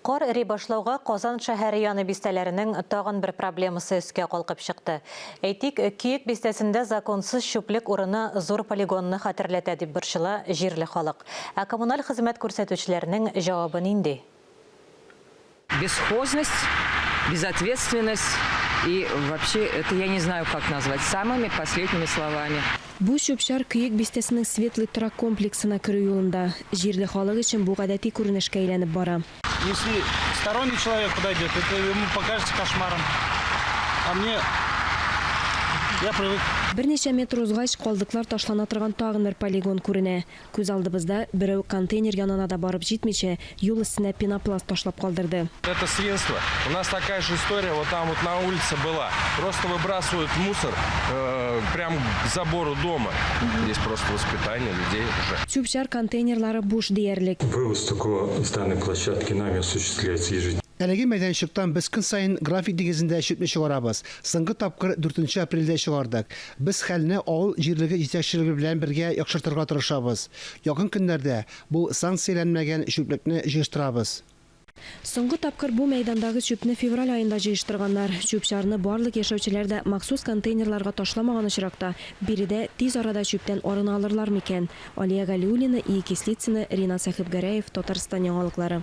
Кар эри башлауга Казан шәһәре яны бистәләренең тагын бер проблемасы өскә калкып чыкты. Әйтик, Көек бистәсендә законсыз чүплек урыны зур полигонны хәтерләтә, дип борчыла җирле халык. Ә коммуналь хезмәт күрсәтүчеләрнең җавабы нинди? Бесхозность, безответственность и вообще это я не знаю как назвать самыми последними словами. Бу чүп-чар Көек бистәсенең Светлый торак комплексына керү юлында. Җирле халык өчен бу гадәти күренешкә әйләнеп бара. Если сторонний человек подойдет, это ему покажется кошмаром. А мне, я привык. Берничә метр узгач, калдыклар ташлана торган тагын бер полигон күренә. Күз алдыбызда берәү контейнер янына да барып җитмичә, юл өстенә пенопласт ташлап калдырды. Это свинство. У нас такая же история вот там вот на улице была. Просто выбрасывают мусор прям к забору дома. Здесь просто воспитание людей уже. Чүп-чар контейнерлары буш диярлек. Вывоз такого с данной площадки нами осуществляется ежедневно. Әлеге мәйданчыктан без көн саен график нигезендә чүпне чыгарабыз. Соңгы тапкыр дүртенче апрельдә чыгардык. Без хәлне авыл җирлеге җитәкчелеге белән бергә яхшыртырга тырышабыз. Якын көннәрдә бу санкцияләнмәгән чүплекне җыештырабыз. Соңгы тапкыр бу мәйдандагы чүпне февраль аенда җыештырганнар. Чүп-чарны барлык яшәүчеләр дә махсус контейнерларга ташламаган очракта, биредә тиз арада чүптән арына алырлар микән? Алия Галиуллина, Ия Кислицына, Ринат Сәхипгәрәев, Татарстан яңалыклары.